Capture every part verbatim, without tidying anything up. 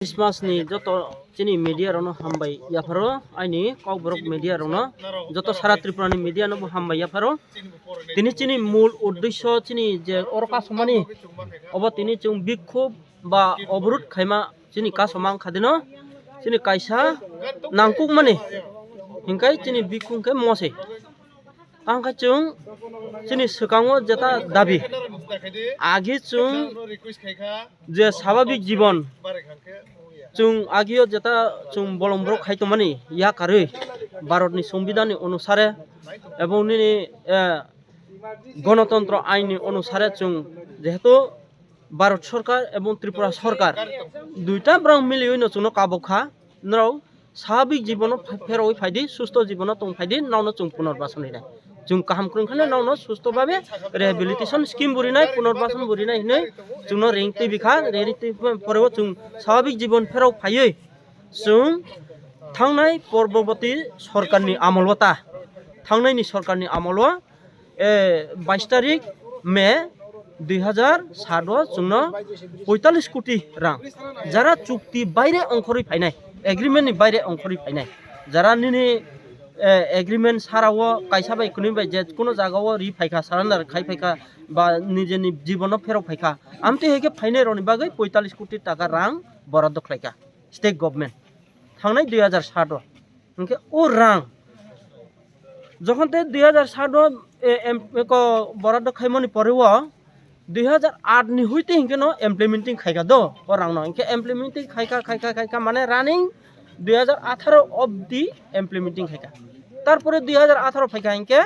Christmas ni joto chini media rokno hambai yapharo, aini kokborok media rokno, joto sara Tripura ni media no bo hambai yapharo. Tini chini mul uddesyo chini je oro kasomani, obo tini chwng bikhub ba oborot khaima chini kasoma wngkha dino, chini kaisa nangkukmani hinkhai chini bikhub khe mose. Tangkha chwng chini swkango jeta dabi agi chwng je swabhabik jibon chwng agio jeta chwng bolong borok khai tongmani yakarwi Bharatni Songbidanni onusare ebong nini, eh, Gonotontro ainni onusare chwng jehetu Bharat Sorkar ebong Tripura Sorkar duita borok miliwi no chwngno kabok kha, norok swabhabik jibono phe-, pherogwi phaidi, susto jibono tong phaidi, nono chwng punorbasoni nai. Chwng kaham kwrwng kheno nono susto babe rehabilitation scheme bo rinai, punorbashan bo rinai hinwi chwngno ring twi bikha, ring twi poreo chwng swabhabik jibon pherok phaiwi chwng thangnai Porboboti Sorkarni amolo ta, thangnaini Sorkarni amolo, eh, bais tarik May dui hazar sat o chwngno poitalis koti rang, jara chukti baire ongkhorwi phainai, agreement ni baire ongkhorwi phainai, jara nini, eh, agreement sara o kaisa bai kwnwi bai je kuno jaga o ri phaikha, surrender khai phaikha, ba nijeni jibono pherok phaikha, amtwi hai khe phainai rokni bagwi poitalis koti taka rang boraddo khlaikha state government thangnai dui hazar sat o. Hinkhe o rang jokhon tei dui hazar sat o, e, em, eko boraddo khaimani pore o dui hazar aat ni hui tei hinkhe no implementing khaikha do o rang no. Hinkhe implementing khaikha, khaikha, khaikha, mane running dui hazar atharo obdi implementing khaikha. Tarpore dui hazar atharo phaikha hinkhe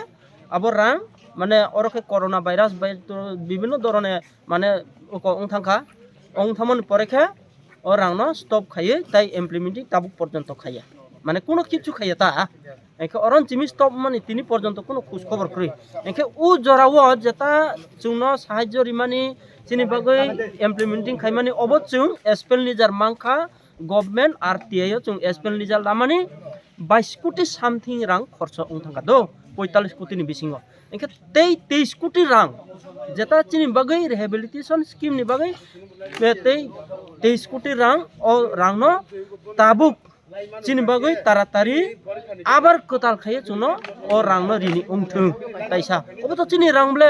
abo rang mane oro khe corona virus bai to bibhinno dhoroner mane oko wng thangkha, wng thangmani pore khe o rangno stop khaiwi tai implementing tabuk porjonto khaiya, mane kuno kichu khaiya ta, hinkhe oron chimi stop mani tini porjonto kuno khoj khobor kwrwi, hinkhe o jorao jeta chwngno sahajyo rimani chini bagwi implementing khaimani obo chwng expenditure mankha, government R T I o chwng expenditure lamani bais koti something rang khorcho wng thangkha do, poitalis koti ni bisingo. Hinkhe tei teis koti rang jeta chini bagwi rehabilitation scheme ni bagwi, eh, tei teis koti rang o rangno tabuk chini bagwi taratari abar kwtal khaiwi chwngno o rangno rini wngthwng taisa. Obo to chini rang ble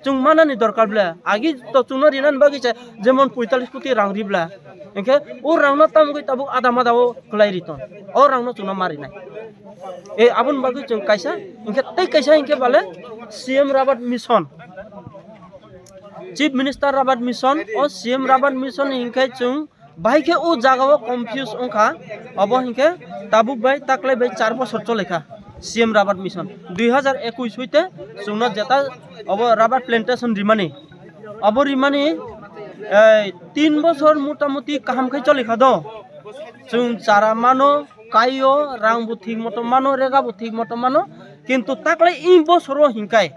chwng manani dorkar ble. Agi to chwngno rinani bagwi se jemon poitalis koti rang ri ble. Hinkhe o rangno tamgwi tabuk ada mada o kwlai ri tong. O rangno chwngno ma rinai. E aboni bagwi chwng kaisa, hinkhe tei kaisa hinkhe bale C M Rabat Mission. Chief Minister Rabat Mission, o C M Rabat Mission ni hinkhe chwng bahai khe o jaga o confuse wngkha, obo hinkhe tabuk bai taklai bai char bosor cholaikha C M Rabat Mission. Dui hazar ekush hoite chwngno jeta obo rubber plantation rimani, obo rimani, eh, tin bosor motamuti kaham khe cholaikha do. Chwng chara mano, kaio, rang bo thik moto mano, rega bo thik moto mano, kintu taklai i bosoro hinkai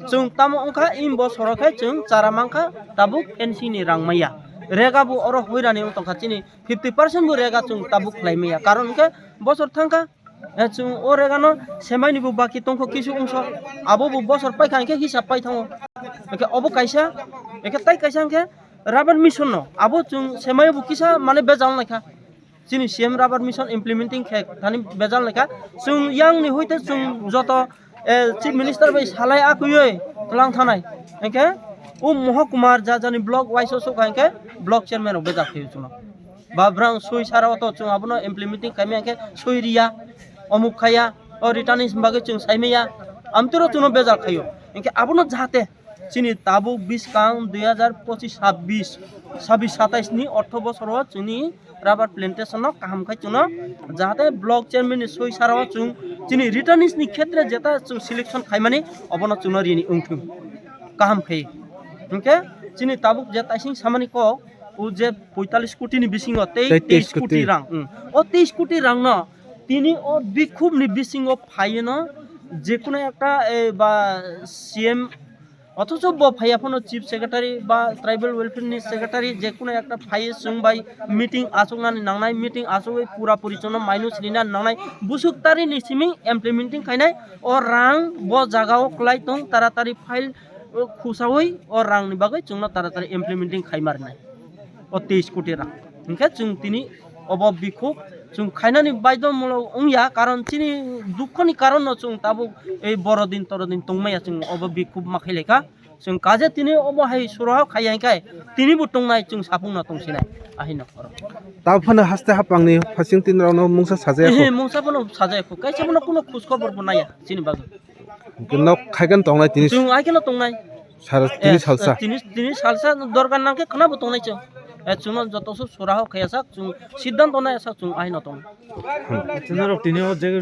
chwng tamo wngkha, i bosoro khe chwng chara mankha, tabuk fencing ni rang maya, rega bo oro hoirani wng tongkha, chini fifty percent bo rega chwng tabuk khlai maya, karon hinkhe bosor thangkha, eh, chwng o rega no semaini bo baki tongkho kisu wngso, abo bo bosor paikha hinkhe hisab pai thango, hinkhe obo kaisa, hinkhe tai kaisa hinkhe rubber mission no abo chwng semai bo kisa mane bejal naikha. Chini C M Rubber Mission implementing khe thani bejal naikha. Chwng yang ni hoite chwng joto, eh, Chief Minister bai salai akuyoi tlang thanai. Hinkhe o Moha Kumar ja jani block wise o sokha hinkhe block chairman rok bejal khaio chwngno. Ba brang soi sara o to chwng abono implementing khaimaya hinkhe soi riya, omuk khaya, o returnees bagwi chwng saimaya, amtwiro chwngno bejal khaio. Hinkhe abono jahate chini tabuk bwskang dui hazar pochis sabbish, sabbish satais ni ortho bosoro chini rubber plantation no kaham khai chwngno jahate block chairman ni soi sara o chwng chini returnees ni khetre jeta chwng selection khaimani obono chwngno rini wngthung kaham khai. Hinkhe chini tabuk je taising samani kok o je poitalis koti ni bisingo tei Tei teis teis koti koti. Rang, hmm. O teis koti rang no tini o bikhub ni bisingo phaiwi no jekunu ekta, eh, ba C M Othocho bo phaiya phano Chief Secretary ba Tribal Welfare ni Secretary jekunu ekta phaiwi chwng bai meeting achuknani nangnai, meeting achugwi pura puri chwngno mainwi sinina nangnai, busuk tari ni simi implementing khainai, o rang bo jaga o kwlai tong taratari file, o, khusawi o rang ni bagwi chwngno taratari implementing khai marnai o teis koti rang. Hwnkhe chwng tini obo bikhuk chwng khainani baidhomulok wngya, karon chini dukhoni karonno chwng tabuk ei borodin torodin tongmaya, chwng obo bikhuk ma khailaikha. Chwng kaje tini omo hai suraha khaiya hwnkhe tinibo tongnai, chwng sapungno tongsinai ahino oro. Tamo phano haste hapangni phasing tinrokno mungsa sajaya kho? Ehe, mungsa phano sajaya kho, kaisa phano kuno khoj khobor bo naiya chini bagwi. Nok khaigan tongnai tini? Chwng aikeno tongnai. Sara tini Eh, salsa? Tini, tini salsa dorkar nangkhe khwnabo tongnai chwng. Eh, chwngno joto su suraha khaiya sak, chwng siddhanto naiya sak, chwng ahino tong. Chwngno rok tini o je